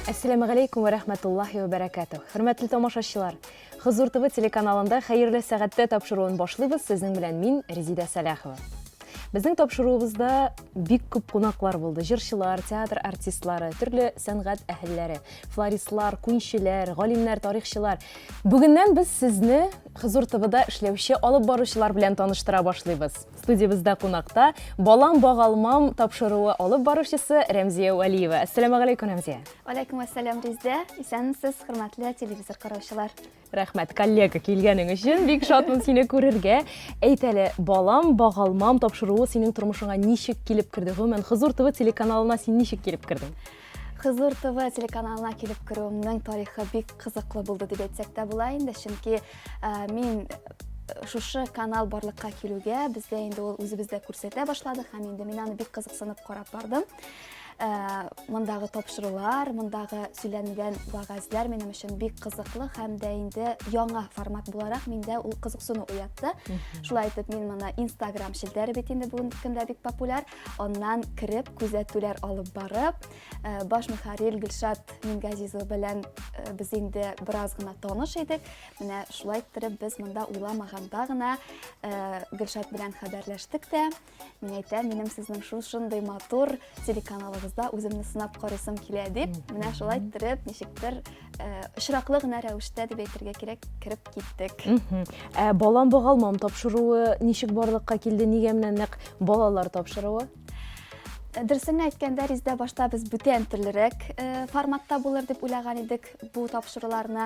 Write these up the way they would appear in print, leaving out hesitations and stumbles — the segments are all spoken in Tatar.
Әссәламу алейкум ва рахматуллахи ва баракатух. Хөрмәтле тамашачылар, Хозур ТВ телеканалында Хәерле сәгатьтә тапшыруын башлыйбыз. Сезнең белән мин, Резида Сәлахова. Безнең тапшыруыбызда бик күп кунаклар булды. Җырчылар, театр артистлары, төрле сәнгать әһелләре, флористлар, күнчеләр, галимнәр, тарихчылар. Бүгеннән без сезне Хозур ТВда эшләүче алып баручылар белән таныштыра башлыйбыз. Студиябездә кунакта Балам багалмам тапшыруы алып баручысы Рәмзия Вәлиева. Әссәламәгаләйкүм, Рәмзия. Вәләйкүм әссәлам, Резидә. Исәнмесез, хөрмәтле телевизор караучылар. Рәхмәт, коллега, килгәнең өчен. Бик шатмын сине күрергә. Әйт әле, Балам багалмам тапшыруы синең тормышыңа ничек килеп керде? Гомумән, Хозур ТВ телеканалына син ничек килеп кердең? Хозур ТВ телеканалына килеп керүемнең тарихы бик кызыклы булды дип әйтсәк тә була инде, чөнки э, мин э, шушы канал барлыкка килүгә бездә инде ул үзебездә күрсәтә башлады һәм инде мин аны бик кызыксынып карап бардым. Э, мондагы тапшырулар, мондагы сөйләнгән вәгазьләр минем өчен бик кызыклы һәм дә инде яңа формат буларак миндә ул кызыксыну уятты. Шулай итеп мин моны Instagram челтәре бит инде бүгенге көндә бик популяр. Аннан кереп, күзәтүләр алып барып, э, баш мөхәррир Гөлшат Мингазизова белән э, без инде бераз гына таныш идек. Менә шулай иттереп без монда уйламаганда гына э, Гөлшат белән хәбәрләштек тә. Мин әйтәм, минем сезнең шушындый матур телеканалыгызда үземне сынап карыйсым килә дип, менә шулай иттереп, ничектер очраклы гына рәвештә дип әйтергә кирәк, кереп киттек. Ә Балам багалмам тапшыруы ничек барлыкка килде? Нигә менә нәкъ балалар тапшыруы? Дөресен әйткәндә, Резидә, башта без бүтән төрлерәк форматта булыр дип уйлаган идек бу тапшыруларны.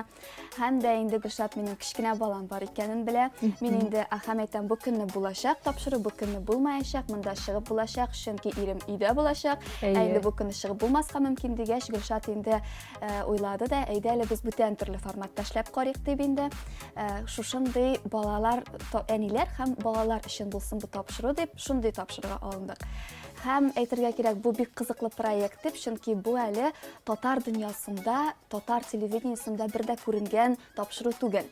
Һәм дә инде Гөлшат минем кечкенә балам бар икәнен белә. Мин инде һәм әйтәм, бу көнне булачак тапшыру, бу көнне булмаячак, монда чыгып булачак, чөнки ирем өйдә булачак. Ә инде бу көнне чыгып булмаска мөмкин дигәч, Гөлшат инде Э, уйлады да, әйдә әле без бүтән төрле форматта эшләп карыйк дип инде э, шушындый балалар, әниләр һәм балалар өчен булсын бу тапшыру дип, шундый тапшыруга алындык. Һәм әйтергә кирәк, бу бик кызыклы проект дип, чөнки бу әле татар дөньясында, татар телевидениесендә бер дә күренгән тапшыру түгел.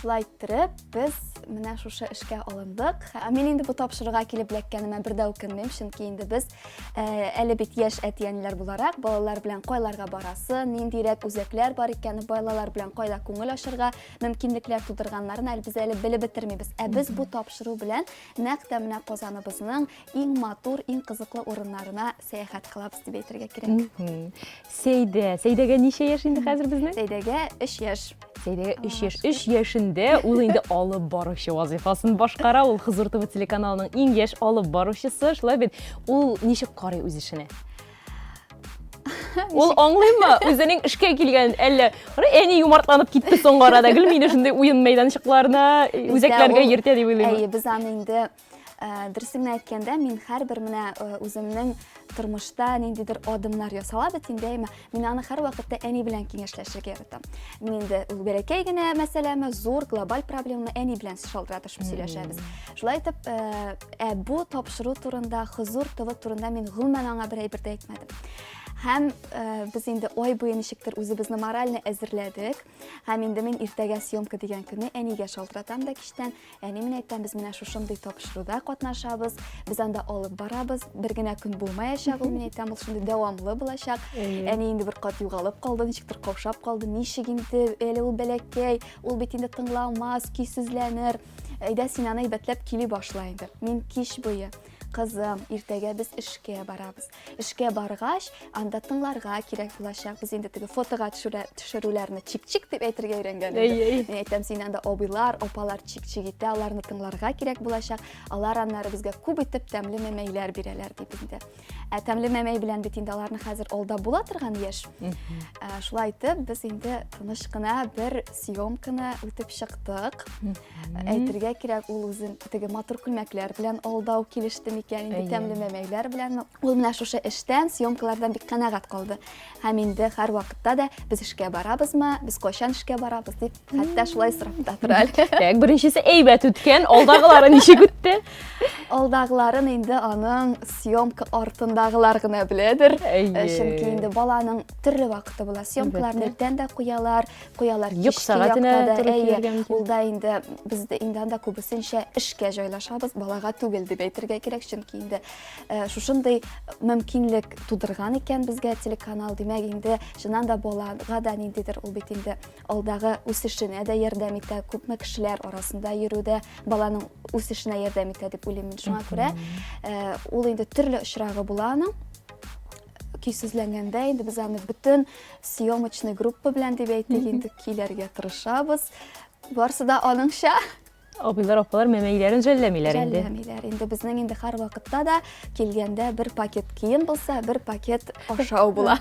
Шулай иттереп, без менә шушы эшкә алындык. Ә мин инде бу тапшыруга килеп эләккәнемә бер дә үкенмим, чөнки инде без э, әле бит яшь әти-әниләр буларак балалар белән кайларга барасы, ниндирәк үзәкләр бар икәнен, балалар белән кайда күңел ачырга мөмкинлекләр тудырганнарын әле без әле белеп бетермибез. Ә без бу тапшыру белән нәкъ тә менә Казаныбызның иң матур, иң кызыклы урыннарына сәяхәт кылабыз дип әйтергә кирәк. Сәйдә. Сәйдәгә ничә яшь инде хәзер безнең? Сәйдәгә 3 яшь. Сәйдәгә 3 яшь. 3 яшендә ул инде алып баручы вазыйфасын башкара. Ул Хозур ТВ телеканалының иң яшь алып баручысы. Шулай бит. Ул ничек карый үз эшенә? Ул аңлыймы үзенең эшкә килгәнен, әллә әни юмартланып китте соңгы арада, гел мине шундый уен мәйданчыкларына, үзәкләргә йөртә дип уйлыймы? Әйе, без аны инде Э, дөресен генә әйткәндә, мин һәрбер менә э, үземнең тормышта ниндидер адымнар ясала бит инде, әйме, мин аны һәрвакытта әни белән киңәшләшергә яратам. Мин инде ул бәләкәй генә мәсьәләме, зур глобаль проблеманы әни белән шалтыратышып сөйләшәбез. Шулай итеп, э, ә бу тапшыру турында, Хозур ТВ турында мин гомумән аңа бер әйбер дә әйтмәдем. Һәм без инде ай буе ничектер үзебезне морально әзерләдек. Һәм инде мин иртәгә съемка дигән көнне әнигә шалтыратам да кичтән. Әни мин әйтәм, без менә шушындый тапшыруда катнашабыз, без анда алып барабыз, бер генә көн булмаячак ул, мин әйтәм, ул шундый дәвамлы булачак. Әни инде бер кат югалып калды, ничектер каушап калды, ничек инде әле ул бәләкәй, ул бит инде тыңламас, көйсезләнер. Әйдә син аны әйбәтләп кили башла инде. Мин кич буе кызым, иртәгә без эшкә барабыз. Эшкә баргач, анда тыңларга кирәк булачак. Без инде теге фотога төшерүләрне чик-чик дип әйтергә өйрәнгән идек. Мин әйтәм, син анда абыйлар, апалар чик-чик итә, аларны тыңларга кирәк булачак. Алар аннары безгә күп итеп тәмле мәмәйләр бирәләр дип инде. Ә тәмле мәмәй белән бит инде аларны хәзер алдап була торган яшь. Ә, шулай итеп, без инде тыныч кына бер съемканы үтеп чыктык. Әйтергә кирәк, ул үзен теге матур күлмәкләр белән алдау килеште микән, инде тәмле мәмәйләр белән. Ул менә шушы эштән, съемкалардан бик канәгать калды. Һәм инде һәр вакытта да без эшкә барабызмы, без кайчан эшкә барабыз дип, хәтта шулай сорап та тора әле. Так, беренчесе әйбәт үткән, алдагылары ничек үтте? әлбәттә. Алдагыларын инде аның съемка артындагылар гына беләдер. Э, чөнки инде баланың төрле вакыты була. Съемкаларны иртән дә куялар, куялар кичке сәгатенә туры килергә мөмкин. Ул да инде без дә инде анда күбесенчә эшкә җайлашабыз, балага түгел дип әйтергә кирәк, чөнки инде э, шушындый мөмкинлек тудырган икән безгә телеканал, димәк инде чыннан да балага да ниндидер ул бит инде алдагы үсешенә дә ярдәм итә, күпме кешеләр арасында йөрү дә баланың үсешенә ярдәм итә дип уйлыйм мин. Шуңа күрә э, ул инде төрле очрагы була аның. Көйсезләнгәндә инде без аны бөтен съемочный группа белән дип әйтик инде көйләргә тырышабыз. Барысы да аныңча. Абыйлар, апалар мәмәйләрен жәлләмиләр инде. Жәлләмиләр. Инде безнең инде һәр вакытта да килгәндә бер пакет кием булса, бер пакет ашау була.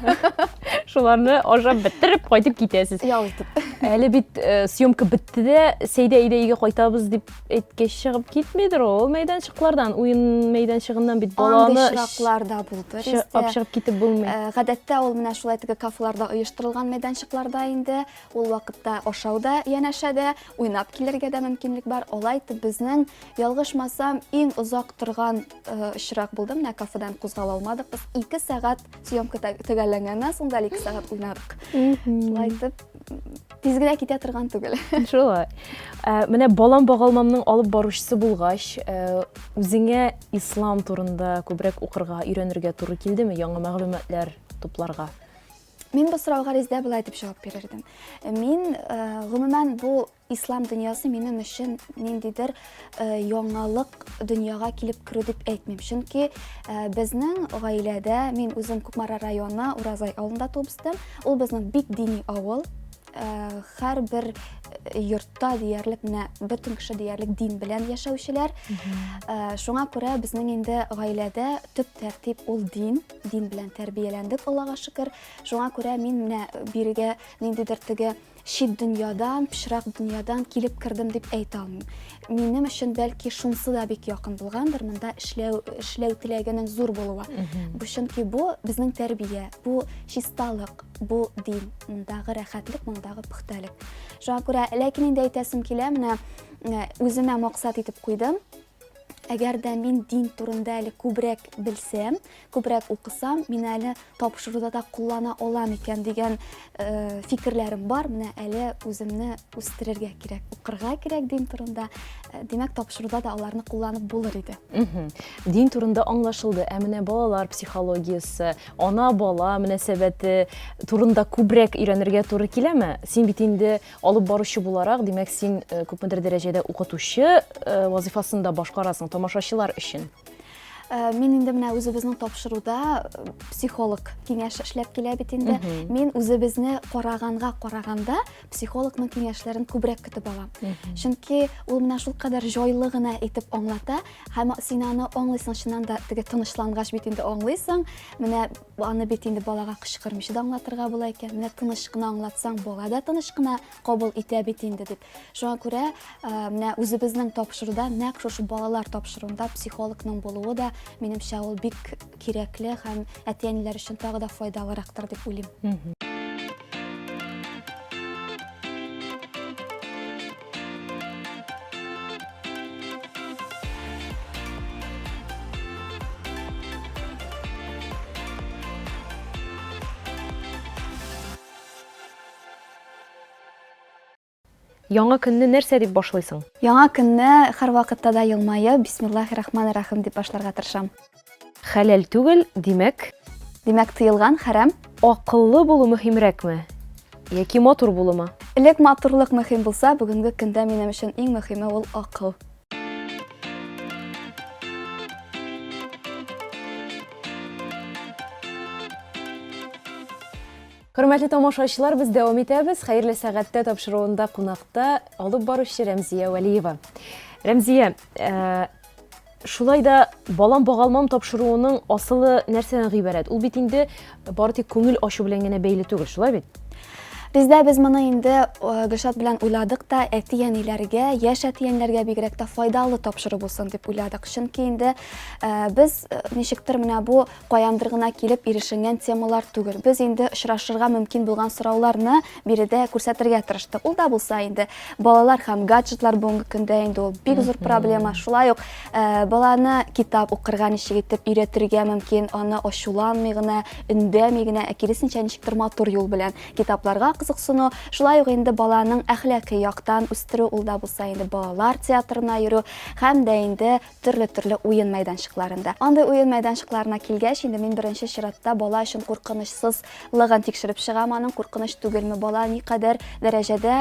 Шуларны ашап бетереп кайтып китәсез. Ял итеп. Әле бит э, съемка бетте дә, Сәйдә әйдә өйгә кайтабыз дип әйткәч чыгып китмидер ул мәйданчыклардан, уен мәйданчыгыннан бит баланы Андый очраклар да булды. Алып чыгып китеп булмый. Э, гадәттә ул менә шулай теге кафеларда оештырылган мәйданчыкларда инде ул вакытта ашау да янәшәдә, Уйнап килергә дә мөмкинлек бар. Алай итеп безнең, ялгышмасам, иң озак торган э, очрак булды. Менә кафедан кузгала алмадык. Без 2 сәгать съемка төгәлләнгәннән соң да 2 сәгать уйнадык. Шулай итеп, тиз генә китә торган түгел. Шулай. Э, менә балам багалмамның алып баручысы булгач, э, үзеңә ислам турында күбрәк укырга, өйрәнергә туры килдеме, яңа мәгълүматлар тупларга? Мин бу сорауга Резидә болай дип җавап бирер идем. Мин, э, гомумән, бу ислам дөньясы минем өчен ниндидер э, яңалык дөньяга килеп керү дип әйтмим. Чөнки э, безнең гаиләдә, мин үзем Кукмара районы Уразай авылында туып үстем. Ул безнең бик дини авыл. Һәрбер йортта диярлек менә бөтен кеше диярлек дин белән яшәүчеләр. Шуңа күрә безнең инде гаиләдә төп тәртип ул дин. Дин белән тәрбияләндек, Аллага шөкер. Шуңа күрә мин менә бирегә ниндидер теге чит дөньядан, пычрак дөньядан килеп кердем дип әйтә алмыйм. Минем өчен бәлки шунсы да бик якын булгандыр, монда эшләү, эшләү теләгенең зур булуы. Бу чөнки бу безнең тәрбия, бу чисталык, бу дин, мондагы рәхәтлек, мондагы пөхтәлек. Шуңа күрә, ләкин инде әйтәсем килә, менә э, үземә максат итеп куйдым, Әгәр дә мин дин турында әле күбрәк белсәм, күбрәк укысам, мин әле тапшыруда да куллана алам икән дигән э, фикерләрем бар. Менә әле үземне үстерергә кирәк, укырга кирәк дин турында. Э, димәк, тапшыруда да аларны кулланып булыр иде. Дин турында аңлашылды. Ә менә балалар психологиясе, ана-бала мөнәсәбәте турында күбрәк өйрәнергә туры киләме? Син бит инде Алып баручы буларак, димәк, син э, күпмедер дәрәҗәдә укытучы э, вазыйфасын да башкарасың тамашачылар өчен. Э, мин инде менә үзебезнең тапшыруда психолог киңәш эшләп килә бит инде. Мин үзебезне караганга караганда психологның киңәшләрен күбрәк көтеп алам. Чөнки ул менә шулкадәр җайлы гына итеп аңлата һәм син аны аңлыйсың, чыннан да теге тынычлангач бит инде аңлыйсың. Менә Аны бит инде балага кычкырмыйча да аңлатырга була икән. Менә тыныч кына аңлатсаң, бала да тыныч кына кабул итә бит инде дип. Шуңа күрә менә үзебезнең тапшыруда, нәкъ шушы балалар тапшыруында психологның булуы да, минемчә, ул бик кирәкле һәм әти-әниләр өчен тагы да файдалырактыр дип уйлыйм. Яңа көнне нәрсә дип башлыйсың? Яңа көнне һәрвакытта да елмаеп, Бисмиллахи рахмани рахим дип башларга тырышам. Хәләл түгел, димәк? Димәк, тыелган, хәрам. Акыллы булу мөһимрәкме? Яки матур булумы? Элек матурлык мөһим булса, бүгенге көндә минем өчен иң мөһиме ул акыл. Хөрмәтле тамашачылар, без дәвам итәбез. Хәерле сәгатьтә тапшыруында кунакта алып баручы Рәмзия Вәлиева. Рәмзия, э, Шулай да Балам багалмам тапшыруының асылы нәрсәдән гыйбарәт? Ул бит инде бары тик күңел ачу белән генә бәйле түгел, шулай бит? Бездә без моны инде э, Гөлшат белән уйладык та, әти-әниләргә, яшь әти-әниләргә бигрәк тә файдалы тапшыру булсын дип уйладык. Чөнки инде э, без э, ничектер менә бу каяндыр гына килеп ирешенгән темалар түгел. Без инде очрашырга мөмкин булган сорауларны биредә күрсәтергә тырыштык. Ул да булса инде балалар һәм гаджетлар бүгенге көндә инде ул бик зур проблема. Шулай ук баланы китап укырга ничек итеп өйрәтергә мөмкин, аны ачуланмый гына, өндәми генә, ә киресенчә ничектер матур юл белән китапларга кызыксыну, шулай ук инде баланың әхлакый яктан үстерү, ул да булса инде балалар театрына йөрү һәм дә инде төрле-төрле уен мәйданчыкларында. Андый уен мәйданчыкларына килгәч, инде мин беренче чиратта бала өчен куркынычсызлыгын тикшереп чыгам, аның куркыныч түгелме, бала никадәр дәрәҗәдә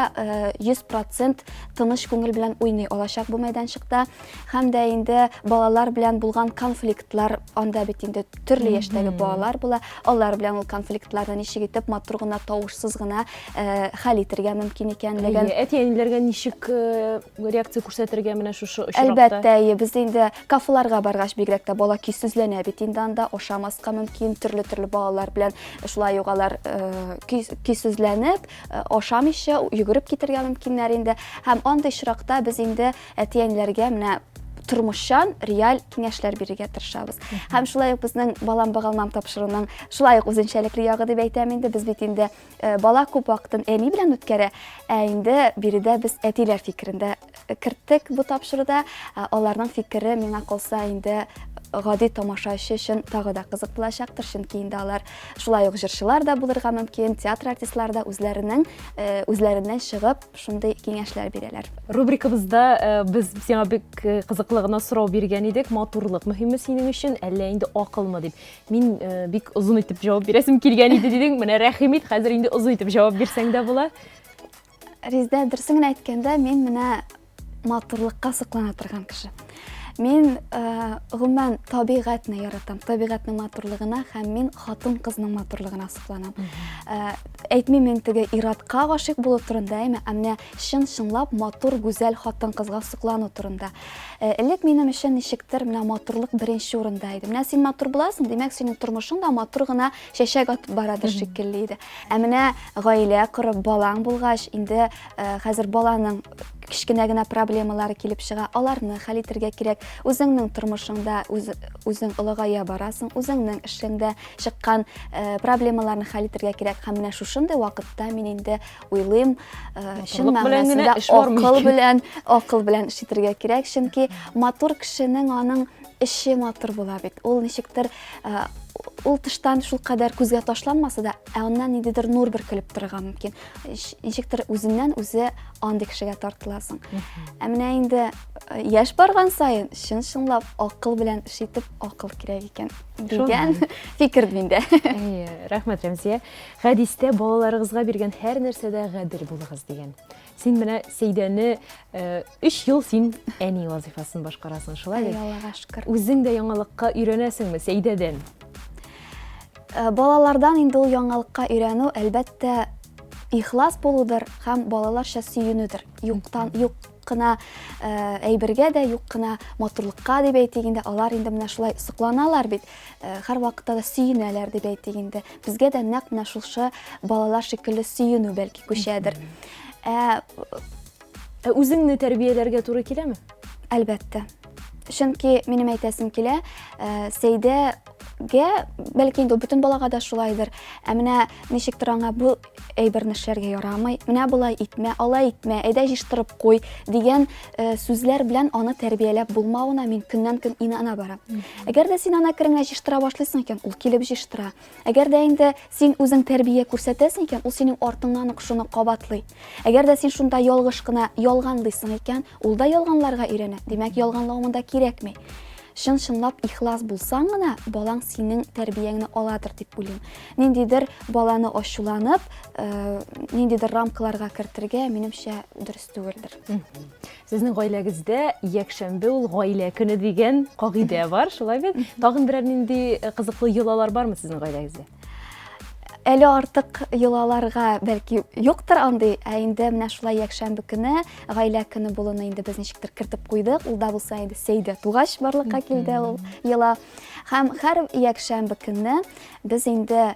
100% тыныч күңел белән уйный алачак бу мәйданчыкта. Һәм дә инде балалар белән булган конфликтлар, анда бит инде төрле яшьтәге балалар була, алар белән ул конфликтларны ничек итеп матур гына, тавышсыз гына э, хәл итергә мөмкин икәнлеген. Әти-әниләргә ничек э, реакция күрсәтергә менә шушы очракта? Әлбәттә, әйе, без инде кафеларга баргач бигрәк тә бала көйсезләнә бит инде анда, ашамаска мөмкин, төрле-төрле балалар белән шулай ук алар э, көйсезләнеп, ашамыйча йөгереп китергә мөмкиннәр инде. Һәм андый очракта без инде әти-әниләргә менә тормышчан, реаль киңәшләр бирергә тырышабыз. Һәм шулай ук безнең Балам багалмам тапшыруның шулай ук үзенчәлекле ягы дип әйтәм инде, без бит инде э, бала күп вакытын әни белән үткәрә, ә инде биредә без әтиләр фикерен дә керттек бу тапшыруда. Э, аларның фикере миңа калса инде гади тамашачы өчен тагы да кызык булачактыр, чөнки инде алар шулай ук җырчылар да булырга мөмкин, театр артистлары да үзләренең э, үзләреннән чыгып шундый киңәшләр бирәләр. Рубрикабызда э, без сиңа бик э, кызыклы гына сорау биргән идек. Матурлык мөһимме синең өчен, әллә инде акылмы дип. Мин э, бик озын итеп җавап бирәсем килгән иде дидең. Менә рәхим ит, хәзер инде озын итеп җавап бирсәң дә була. Резидә, дөресен генә әйткәндә, мин менә матурлыкка соклана торган кеше. Мин э, гомумән табигатьне яратам, табигатьнең матурлыгына һәм мин хатын-кызның матурлыгына сокланам. Э, әйтмим мин теге иратка гашыйк булу турында, әмма ә менә чын-чынлап матур, гүзәл хатын-кызга соклану турында. Э, элек минем өчен ничектер менә матурлык беренче урында иде. Менә син матур буласың, димәк, синең тормышың да матур гына чәчәк атып барадыр шикелле иде. Ә менә гаилә корып, балаң булгач, инде э, хәзер баланың кечкенә генә проблемалары килеп чыга, аларны хәл итәргә кирәк. Үзеңнең тормышыңда үз, үзең олыгая барасың, үзеңнең эшеңдә чыккан э, проблемаларны хәл итәргә кирәк. Һәм менә шушындый вакытта мин инде уйлыйм, э, чын мәгънәсендә акыл белән, акыл белән эш итәргә кирәк, чөнки матур кешенең аның эше матур була бит. Ул ничектер э, ул тыштан шулкадәр күзгә ташланмаса да, ә аннан ниндидер нур бөркелеп торырга мөмкин. Ничектер үзеннән үзе андый кешегә тартыласың. Ә менә инде э, яшь барган саен чын-чынлап акыл белән эш итеп акыл кирәк икән дигән фикер миндә. Әйе, рәхмәт, Рәмзия. Хәдистә балаларыгызга биргән һәр нәрсәдә гадел булыгыз дигән. Син менә Сәйдәне э, өч ел син әни вазыйфасын башкарасың, шулай бит? Аллага шөкер. Үзең дә яңалыкка өйрәнәсеңме Сәйдәдән? Э, балалардан инде ул яңалыкка өйрәнү, әлбәттә, ихлас булудыр һәм балаларча сөенүдер. Юктан юк кына э, әйбергә дә, юк кына матурлыкка дип әйтик инде, алар инде менә шулай сокланалар бит. Э, һәрвакытта да сөенәләр дип әйтик инде. Безгә дә нәкъ менә шушы балалар шикелле сөенү бәлки күчәдер. Ә, ә үзеңне тәрбияләргә туры киләме? Әлбәттә. Чөнки минем әйтәсем килә, э, Сәйдәгә, бәлки инде бөтен балага да шулайдыр, ә менә ничектер аңа бу әйберне эшләргә ярамый, менә болай итмә, алай итмә, әйдә җыштырып куй дигән э, сүзләр белән аны тәрбияләп булмавына мин көннән-көн инана барам. Әгәр дә син ана кереңә җыштыра башлыйсың икән, ул килеп җыштыра. Әгәр дә инде син үзең тәрбия күрсәтәсең икән, ул синең артыңнан ук шуны кабатлый. Әгәр дә син шунда ялгыш кына ялганлыйсың икән, ул да ялганларга өйрәнә. Димәк, ялганлау монда кирәкми. Чын-чынлап ихлас булсаң гына, балаң синең тәрбияңне аладыр дип уйлыйм. Ниндидер баланы ачуланып, э, ниндидер рамкаларга кертергә, минемчә, дөрес түгелдер. Сезнең гаиләгездә якшәмбе ул гаилә көне дигән кагыйдә бар, шулай бит? Тагын берәр нинди э, кызыклы йолалар бармы сезнең гаиләгездә? Әле артык йолаларга бәлки юктыр андый, ә инде менә шулай якшәмбе көне гаилә көне булуны инде без ничектер кертеп куйдык. Ул да булса инде Сәйдә тугач барлыкка килде ул йола. Һәм һәр якшәмбе көнне без инде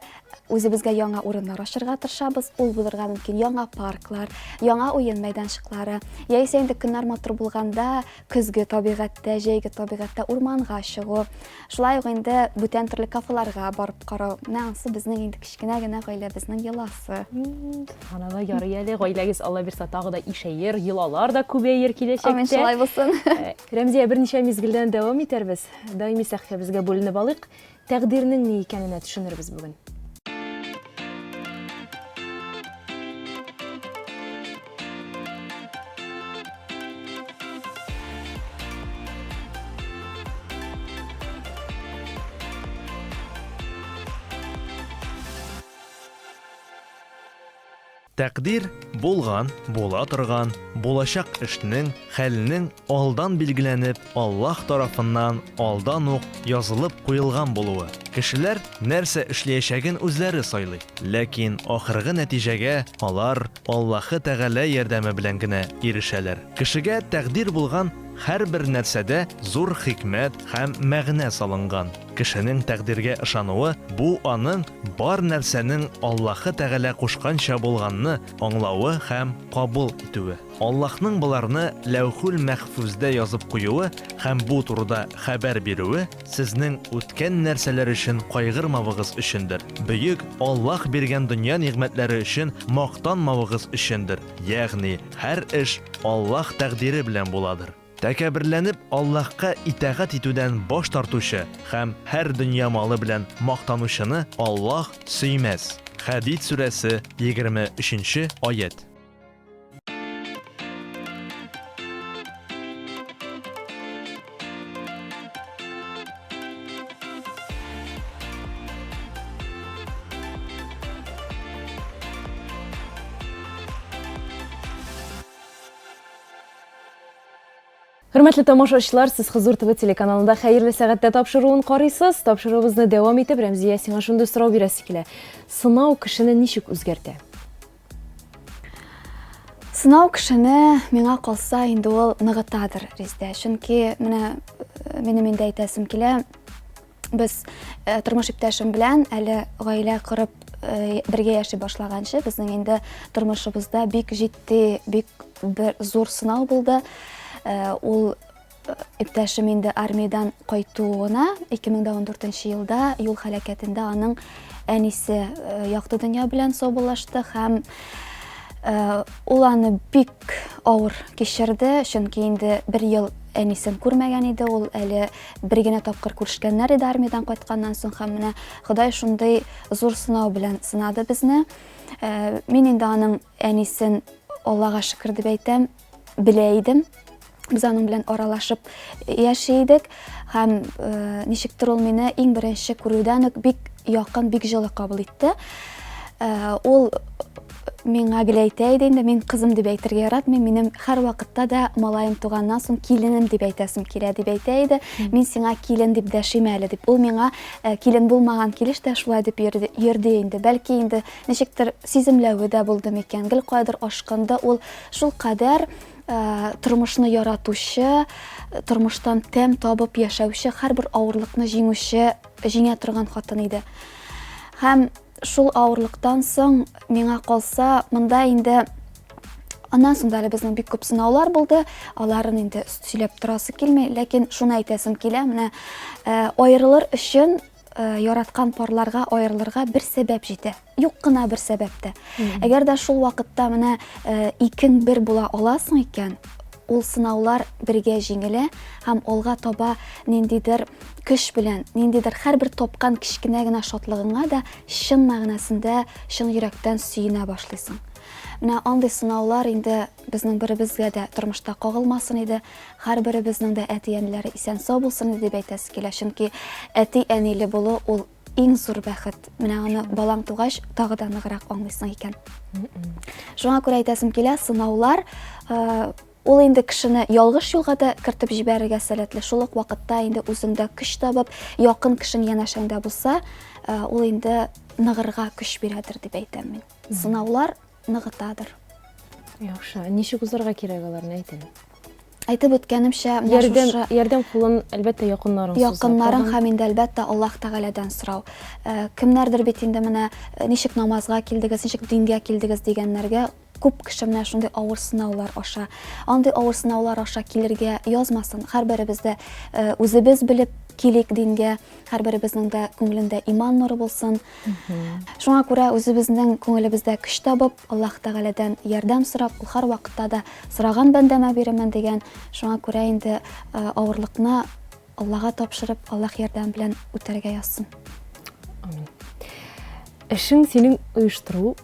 Үзебезгә яңа урыннар ачырга тырышабыз. Ул булырга мөмкин яңа парклар, яңа уен мәйданчыклары, яисә инде көннәр матур булганда көзге табигатьтә, җәйге табигатьтә урманга чыгу. Шулай ук инде бүтән төрле кафеларга барып карау. Менә анысы безнең инде кечкенә генә гаиләбезнең йоласы. Субханалла, ярый әле гаиләгез Алла бирса тагы да ишәер, йолалар да күбәер киләчәктә. Амин, шулай булсын. Э, Рәмзия, берничә мизгелдән дәвам итәрбез. Даими сәхифәбезгә бүленеп алыйк. Тәкъдирнең ни икәненә төшенербез бүген. Тәкъдир, булган, була торган, булачак эшнең, хәлнең алдан билгеләнеп, Аллаһ тарафыннан алдан ук язылып куелган булуы. Кешеләр нәрсә эшләячәген үзләре сайлый, ләкин ахыргы нәтиҗәгә алар Аллаһы Тәгалә ярдәме белән генә ирешәләр. Кешегә тәкъдир булган һәрбер нәрсәдә зур хикмәт һәм мәгънә салынган. Кешенең тәкъдиргә ышануы, бу аның бар нәрсәнең Аллаһы Тәгалә кушканча булганны аңлавы һәм кабул итүе. Аллаһның боларны Ләүхүл Мәхфүздә язып куюы һәм бу турыда хәбәр бирүе сезнең үткән нәрсәләр өчен кайгырмавыгыз өчендер, бөек Аллаһ биргән дөнья нигъмәтләре өчен мактанмавыгыз өчендер, ягъни һәр эш Аллаһ тәкъдире белән буладыр. Тәкәбберләнеп Аллаһка итагать итүдән баш тартучы һәм һәр дөнья малы белән мактанучыны Аллаһ сөймәс. Хәдид сүрәсе, 23 нче аять. Хөрмәтле тамашачылар, сез Хозур ТВ телеканалында Хәерле сәгатьтә тапшыруын карыйсыз. Тапшыруыбызны дәвам итеп, Рәмзия, сиңа шундый сорау бирәсе килә. Сынау кешене ничек үзгәртә? Сынау кешене, миңа калса, инде ул ныгытадыр, Резидә. Чөнки менә э, минем инде әйтәсем килә, Без э, тормыш иптәшем белән әле гаилә корып э, бергә яши башлаганчы, безнең инде тормышыбызда бик җитди, бик бер зур сынау булды. Э, ул иптәшем инде армиядән кайтуына 2014 елда юл һәлакәтендә аның әнисе якты дөнья белән саубуллашты һәм ул аны бик авыр кичерде, чөнки инде бер ел әнисен күрмәгән иде, ул әле Бер генә тапкыр күрешкәннәр иде армиядән кайтканнан соң һәм менә Ходай шундый зур сынау белән сынады безне. Э, мин инде аның әнисен Аллага шөкер дип әйтәм, белә идем. Без аның белән аралашып яши идек һәм э, ничектер ул мине иң беренче күрүдән үк бик якын, бик җылы кабул итте. Э, ул миңа гел әйтә иде инде, мин кызым дип әйтергә яратмыйм, минем һәрвакытта да малаем туганнан соң киленем дип әйтәсем килә дип әйтә иде. Мин сиңа килен дип дәшим әле дип. Ул миңа э, килен булмаган килеш тә шулай дип йөрде, йөрде инде. Бәлки инде ничектер сиземләве дә булды микән. Гел каядыр ашкынды. Ул шул кадәр э, тормышны яратучы, тормыштан тәм табып яшәүче, һәрбер авырлыкны җиңүче, җиңә торган хатын иде. Һәм Шул авырлыктан соң, миңа калса, монда инде аннан соң да әле безнең бик күп сынаулар булды. Аларын инде сөйләп торасы килми, ләкин шуны әйтәсем килә, менә э, аерылыр өчен э, яраткан парларга аерылырга бер сәбәп җитә. Юк кына бер сәбәп тә. Әгәр дә шул вакытта менә э, икең бер була аласың икән, ул сынаулар бергә җиңелә һәм алга таба ниндидер көч белән, ниндидер һәрбер тапкан кечкенә генә шатлыгыңа да чын мәгънәсендә, чын йөрәктән сөенә башлыйсың. Менә андый сынаулар инде безнең беребезгә дә тормышта кагылмасын иде, һәрберебезнең дә әти-әниләре исән-сау булсын иде дип әйтәсе килә, чөнки әти-әниле булу ул иң зур бәхет. Менә аны балаң тугач, тагы да ныграк аңлыйсың икән. Шуңа күрә әйтәсем килә, сынаулар э, ул инде кешене ялгыш юлга да кертеп җибәрергә сәләтле. Шул ук вакытта инде үзеңдә көч табып, якын кешең янәшәңдә булса, э, ул инде ныгырга көч бирәдер дип әйтәм мин. Сынаулар ныгытадыр. Яхшы. Ничек узарга кирәк аларны әйтәм? Әйтеп үткәнемчә, менә ярдәм, шушы ярдәм кулын әлбәттә якыннарың Якыннарың һәм инде әлбәттә Аллаһ Тәгаләдән сорау. Э, кемнәрдер бит инде менә э, ничек намазга килдегез, ничек дингә килдегез дигәннәргә күп кеше менә шундый авыр сынаулар аша. Андый авыр сынаулар аша килергә язмасын. Һәрберебез дә э, үзебез белеп килик дингә, һәрберебезнең дә күңелендә иман нуры булсын. Шуңа күрә үзебезнең күңелебездә көч табып, Аллаһ Тәгаләдән ярдәм сорап, ул һәрвакытта да сораган бәндәмә бирәмен дигән. Шуңа күрә инде э, авырлыкны Аллага тапшырып, Аллаһ ярдәме белән үтәргә язсын. Амин. Эшең синең оештыру,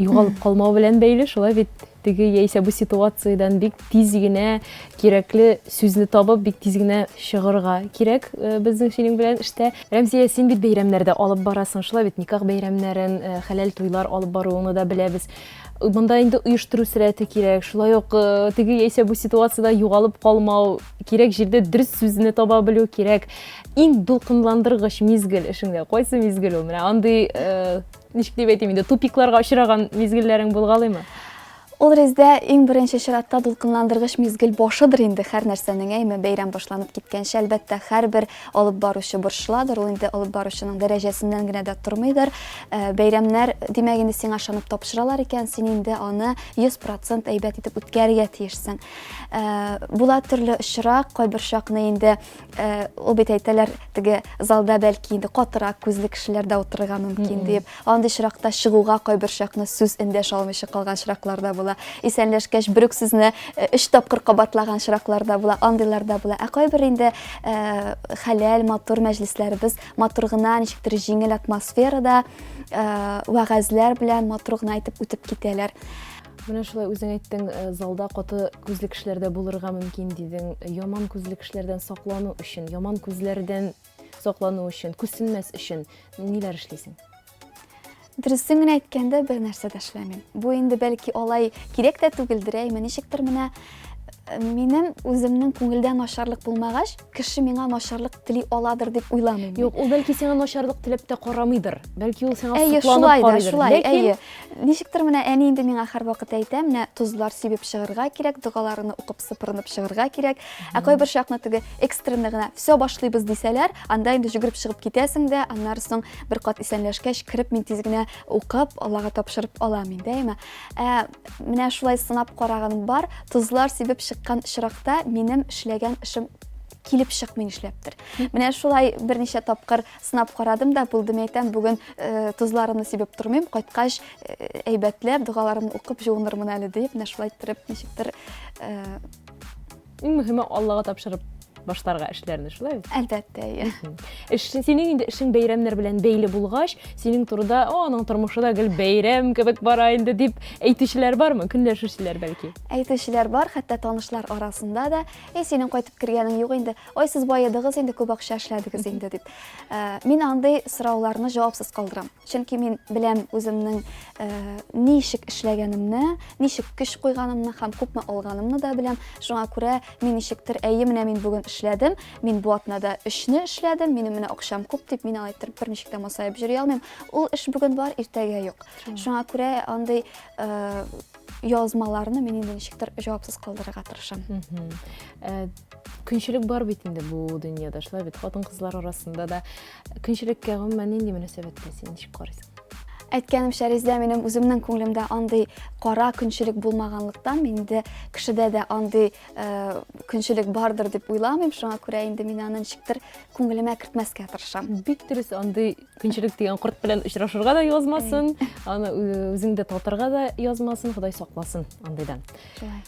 югалып калмау белән бәйле, шулай бит? Теге яисә бу ситуациядән бик тиз генә кирәкле сүзне табып, бик тиз генә чыгырга кирәк э, безнең синең белән эштә. Рәмзия, син бит бәйрәмнәрдә алып барасың, шулай бит? Никах бәйрәмнәрен, э, хәләл туйлар алып баруыңны да беләбез. Монда инде оештыру сәләте кирәк, шулай ук э, теге яисә бу ситуациядә югалып калмау кирәк, җирдә дөрес сүзне таба белү кирәк. Иң дулкынландыргыч мизгел эшеңдә кайсы мизгел ул? Менә андый ничек дип әйтим инде, тупикларга очраган мизгелләрең булгалыймы? Ул Резидә иң беренче чиратта дулкынландыргыч мизгел башыдыр инде һәр нәрсәнең, әйме, бәйрәм башланып киткәнче, әлбәттә, һәрбер алып баручы борчыладыр, ул инде алып баручының дәрәҗәсеннән генә дә тормыйдыр. Э, бәйрәмнәр, димәк, инде сиңа ышанып тапшыралар икән, син инде аны 100% әйбәт итеп үткәрергә тиешсең. Э, була төрле очрак, кайбер чакны инде Э, ул бит әйтәләр, теге залда бәлки инде катырак күзле кешеләр дә утырырга мөмкин дип. Андый очракта чыгуга кайбер чакны сүз эндәшә алмыйча калган очраклар да була. Исәнләшкәч, бер үк сүзне э, өч тапкыр кабатлаган очраклар да була, андыйлар да була. Ә кайбер инде э, хәләл, матур мәҗлесләребез матур гына, ничектер җиңел атмосферада, вәгазьләр белән матур гына итеп үтеп китәләр. Менә шулай үзең әйттең, э, залда каты күзле кешеләр дә булырга мөмкин дидең. Яман күзле кешеләрдән саклану өчен, яман күзләрдән саклану өчен, күзсенмәс өчен ниләр эшлисең? Дөресен генә әйткәндә, бер нәрсә дә эшләмим. Бу инде бәлки алай кирәк тә түгелдер, әйме, ничектер менә э, минем үземнең күңелдә начарлык булмагач, кеше миңа начарлык тели аладыр дип уйламыйм. Юк, ул бәлки сиңа начарлык теләп тә карамыйдыр. Бәлки ул сиңа сокланып карыйдыр. Шулай, шулай, әйе. Ничектер менә әни инде миңа һәрвакыт әйтә, менә тозлар сибеп чыгарга кирәк, догаларны укып сыпырынып чыгарга кирәк. Ә кайбер чакны теге экстренно гына все башлыйбыз дисәләр, анда инде жүгереп чыгып китәсең дә, аннары соң бер кат исәнләшкәч, кереп мин тиз генә укып, Аллага тапшырып алам инде, әйме. Ә менә шулай сынап караганым бар, тозлар сибеп чыккан очракта минем эшләгән эшем килеп чыкмый нишләптер. Менә шулай берничә тапкыр Сынап карадым да, булды, мин әйтәм, бүген э, тозларымны сибеп тормыйм, кайткач э, әйбәтләп, догаларымны укып жуынырмын әле дип, менә шулай иттереп, ничектер э, Иң мөһиме Аллага тапшырып башларга эшләрне, шулай бит? Әлбәттә, әйе. Эш, синең инде эшең бәйрәмнәр белән бәйле булгач, синең турыда, о, аның тормышы да гел бәйрәм кебек бара инде дип әйтүчеләр бармы? Көнләшүчеләр бәлки? Әйтүчеләр бар, хәтта танышлар арасында да, "Эй, синең кайтып кергәнең юк инде, Ой, сез баедыгыз инде, күп акча эшләдегез инде дип. Э, мин андый сорауларны җавапсыз калдырам. Чөнки мин беләм үземнең э, ничек эшләгәнемне, ничек көч куйганымны һәм күпме алганымны да беләм. Шуңа күрә мин ничектер, әйе, менә мин бүген эшләдем, мин бу атнада өчне эшләдем, минем менә акчам күп дип, мин алай иттереп берничек тә масаеп йөри алмыйм. Ул эш бүген бар, иртәгә юк. Шуңа күрә андый э, язмаларны мин инде ничектер җавапсыз калдырырга тырышам. Э, көнчелек бар бит инде бу дөньяда, шулай бит, хатын-кызлар арасында да. Көнчелеккә гомумән нинди мөнәсәбәттә син ничек карыйсың? Әйткәнемчә, Резидә, минем үземнең күңелемдә андый кара көнчелек булмаганлыктан, мин инде кешедә дә андый э, көнчелек бардыр дип уйламыйм, шуңа күрә инде мин аны ничектер күңелемә кертмәскә тырышам. Бик дөрес, андый көнчелек дигән корт белән очрашырга да язмасын, аны үзең дә татырга да язмасын, Ходай сакласын андыйдан. Шулай.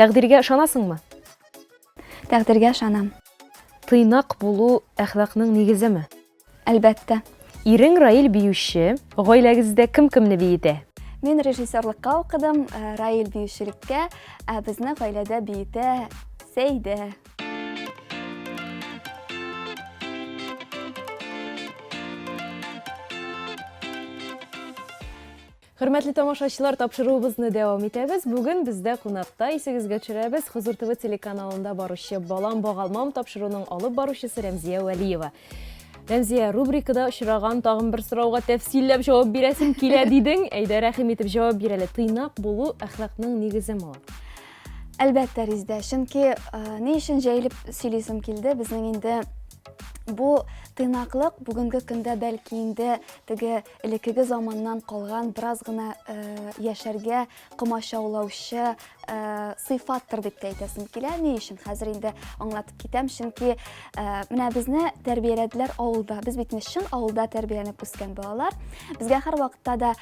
Тәкъдиргә ышанасыңмы? Тәкъдиргә ышанам. Тыйнак булу әхлакның нигеземе? Әлбәттә. Ирең Раил биюче, гаиләгездә кем кемне биетә? Мин режиссерлыкка укыдым, э, Раил биючелеккә, ә безне гаиләдә биетә Сәйдә. Хөрмәтле тамашачылар, тапшыруыбызны дәвам итәбез. Бүген бездә кунакта, исегезгә төшерәбез, Хозур ТВ телеканалында баручы Балам багалмам тапшыруының алып баручысы Рәмзия Вәлиева. Рәмзия, рубрикада очраган тагын бер сорауга тәфсилләп җавап бирәсем килә дидең. Әйдә, рәхим итеп җавап бир әле. Тыйнак булу әхлакның нигеземе ул? Әлбәттә, Резидә, чөнки ни өчен җәелеп сөйлисем килде, безнең инде бу тыйнаклык бүгенге көндә бәлки инде теге элеккеге заманнан калган бераз гына яшәргә комачаулаучы сыйфаттыр дип тә әйтәсем килә. Ни өчен? Хәзер инде аңлатып китәм. Чөнки менә безне тәрбияләделәр авылда. Без бит чын авылда тәрбияләнеп үскән балалар. Безгә һәрвакытта да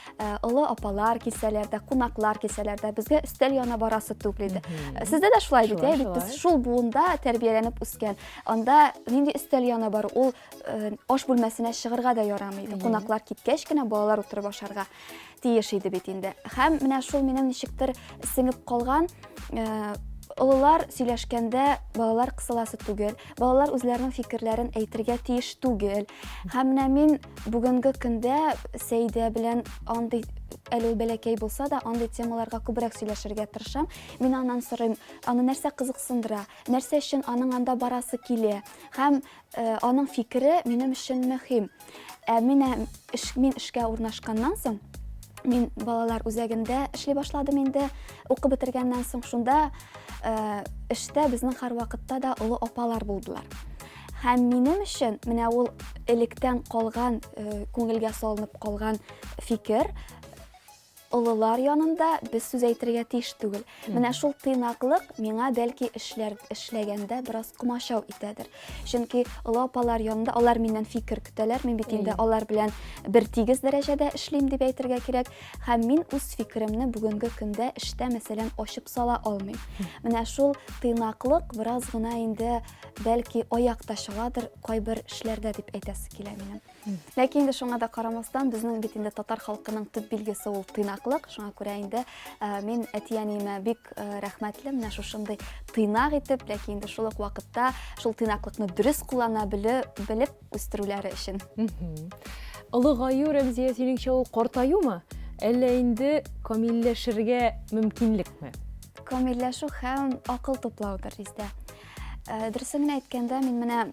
олы апалар килсәләр дә, кунаклар килсәләр дә, безгә өстәл янына барасы түгел иде. Сездә дә шулай бит, ә? Бит без шул буында тәрбияләнеп үскән. Анда нинди өстәл янына бару? Ул аш бүлмәсенә чыгырга да ярамый иде. Кунаклар киткәч кенә балалар утырып ашарга тиеш иде бит инде. Һәм менә шул минем ничектер сеңеп калган, олылар сөйләшкәндә балалар кысыласы түгел, балалар үзләренең фикерләрен әйтергә тиеш түгел. Һәм менә мин бүгенге көндә Сәйдә белән андый, әле ул бәләкәй булса да, андый темаларга күбрәк сөйләшергә тырышам. Мин аннан сорыйм, аны нәрсә кызыксындыра, нәрсә өчен аның анда барасы килә. Һәм аның фикере минем өчен мөһим. Ә менә эш, мин эшкә урнашканнан соң, мин балалар үзәгендә эшли башладым инде, укып бетергәннән соң, шунда эштә безнең һәрвакытта да олы апалар булдылар. Һәм минем өчен менә ул электән калган, күңелгә салынып калган фикер, олылар янында без сүз әйтергә тиеш түгел. Менә шул тыйнаклык миңа бәлки эшләр эшләгәндә бераз комачау итәдер. Чөнки олы апалар янында алар миннән фикер көтәләр. Мин бит инде алар белән бер тигез дәрәҗәдә эшлим дип әйтергә кирәк. Һәм мин үз фикеремне бүгенге көндә эштә, мәсәлән, ачып сала алмыйм. Менә шул тыйнаклык бераз гына инде бәлки аяк та чаладыр кайбер эшләрдә дип әйтәсе килә минем. Ләкин инде шуңа да карамастан, безнең бит инде татар халкының төп билгесе ул тыйнаклык. Шуңа күрә инде э, мин әти-әниемә бик э, рәхмәтле, менә шушындый тыйнак итеп, ләкин инде шул ук вакытта шул тыйнаклыкны дөрес куллана беле, белеп үстерүләре өчен. Олыгаю, Рәмзия, синеңчә ул картаюмы? Әллә инде камилләшергә мөмкинлекме? Камилләшү һәм акыл туплаудыр, Резидә. Э, дөресен генә әйткәндә, мин менә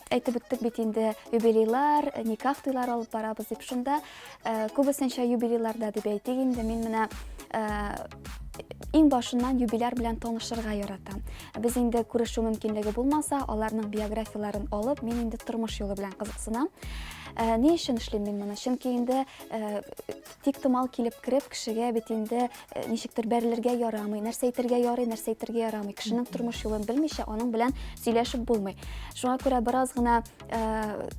Әйтеп үттек бит инде, юбилейлар, никах туйлары алып барабыз дип. Шунда э, күбесенчә юбилейларда дип әйтик инде, мин менә э, иң башыннан юбиляр белән танышырга яратам. Без инде күрешү мөмкинлеге булмаса, аларның биографияләрен алып, мин инде тормыш юлы белән кызыксынам. Э, ни өчен эшлим мин моны? Чөнки инде тик томал килеп кереп, кешегә бит инде ничектер бәрелергә ярамый, нәрсә әйтергә ярый, нәрсә әйтергә ярамый. Кешенең тормыш юлын белмичә, аның белән сөйләшеп булмый. Шуңа күрә бераз гына э,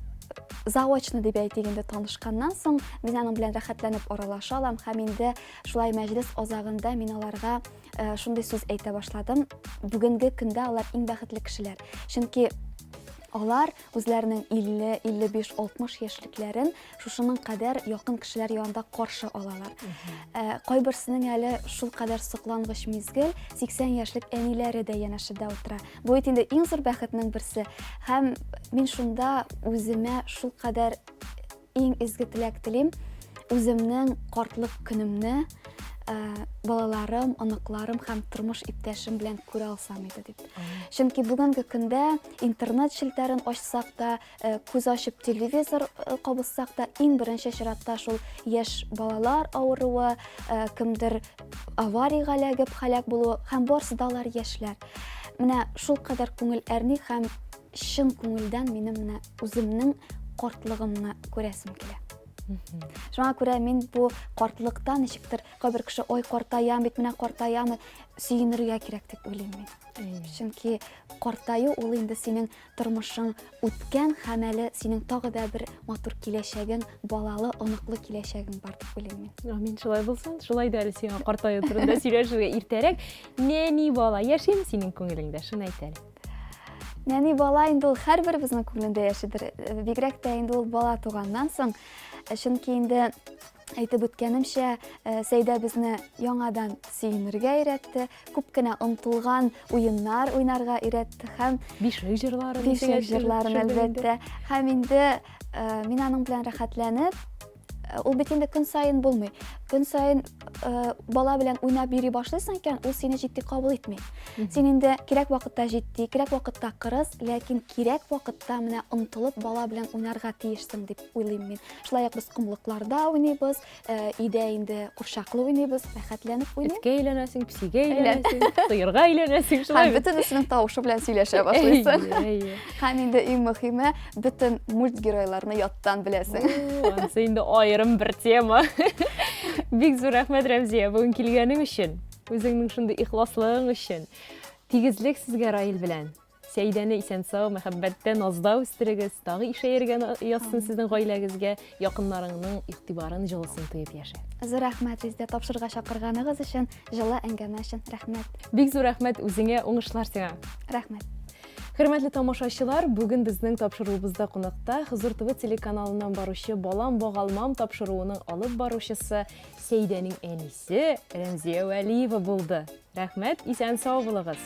заочно дип әйтик инде танышканнан соң, мин аның белән рәхәтләнеп аралаша алам һәм инде шулай мәҗлес азагында мин аларга э, шундый сүз әйтә башладым. Бүгенге көндә алар иң бәхетле кешеләр. Чөнки алар үзләренең 50, 55, 60 яшьлекләрен шушының кадәр якын кешеләр янында каршы алалар. Ә, кайберсенең әле шул кадәр соклангыч мизгел, 80 яшьлек әниләре дә янәшәдә утыра. Бу бит инде иң зур бәхетнең берсе. Һәм мин шунда үземә шул кадәр иң изге теләк телим, үземнең картлык көнемне ә, балаларым, оныкларым һәм тормыш иптәшем белән күрә алсам иде дип. Чөнки бүгенге көндә интернет челтәрен ачсак та, Э, күз ачып телевизор э, кабызсак та иң беренче чиратта шул яшь балалар авыруы, э, кемдер авариягә эләгеп һәлак булуы һәм барысы да алар яшьләр. Менә шул кадәр күңел әрни һәм чын күңелдән минем менә үземнең картлыгымны күрәсем килә. Шуңа күрә мин бу картлыкта ничектер кайбер кеше ой картаям бит менә картаям сөенергә кирәк дип уйлыйм мин. Чөнки картаю ул инде синең Тормышың үткән һәм әле синең тагы да бер матур киләчәгең, балалы, оныклы киләчәгең бар дип уйлыйм мин. Амин, шулай булсын. Шулай да әле сиңа картаю турында сөйләшергә иртәрәк. Нәни бала яшиме синең күңелеңдә? Шуны әйт әле. Нәни бала инде ул һәрберебезнең күңелендә яшидер. Бигрәк тә инде ул бала туганнан соң. Чөнки инде әйтеп үткәнемчә, Сәйдә безне яңадан сөенергә өйрәтте, күп кенә онтылган уеннар уйнарга өйрәтте һәм бишлек җырларын, бишлек җырларын әлбәттә. Һәм инде мин аның белән рәхәтләнеп Ул бит инде көн саен булмый. Көн саен бала белән уйнап йөри башлыйсың икән, ул сине җитди кабул итми. Син инде кирәк вакытта җитди, кирәк вакытта кырыс, ләкин кирәк вакытта менә омтылып бала белән уйнарга тиешсең дип уйлыйм мин. Шулай ук без комлыкларда уйныйбыз, өйдә инде курчаклы уйныйбыз, рәхәтләнеп уйныйбыз. Эткә әйләнәсең, песигә әйләнәсең, сыерга әйләнәсең, шулай. Һәм бөтенесенең тавышы белән сөйләшә башлыйсың. Һәм инде иң мөһиме, бөтен мульт геройларны яттан беләсең. Анысы инде аерым бер тема. Бик зур рәхмәт, Рәмзия, бүген килгәнең өчен, үзеңнең шундый ихласлыгың өчен. Тигезлек сезгә Раил белән. Сәйдәне исән-сау, мәхәббәттә, назда үстерегез, тагы ишәергә язсын сезнең гаиләгезгә, якыннарыңның игътибарын, җылысын тоеп яшә. Зур рәхмәт Резидә, тапшыруга чакырганыгыз өчен, җылы әңгәмә өчен рәхмәт. Бик зур рәхмәт үзеңә, уңышлар сиңа. Рәхмәт. Хөрмәтле тамашачылар, бүген безнең тапшыруыбызда кунакта Хозур ТВ телеканалыннан баручы Балам багалмам тапшыруының алып баручысы Сәйдәнең әнисе Рәмзия Вәлиева булды. Рәхмәт, исән-сау булыгыз.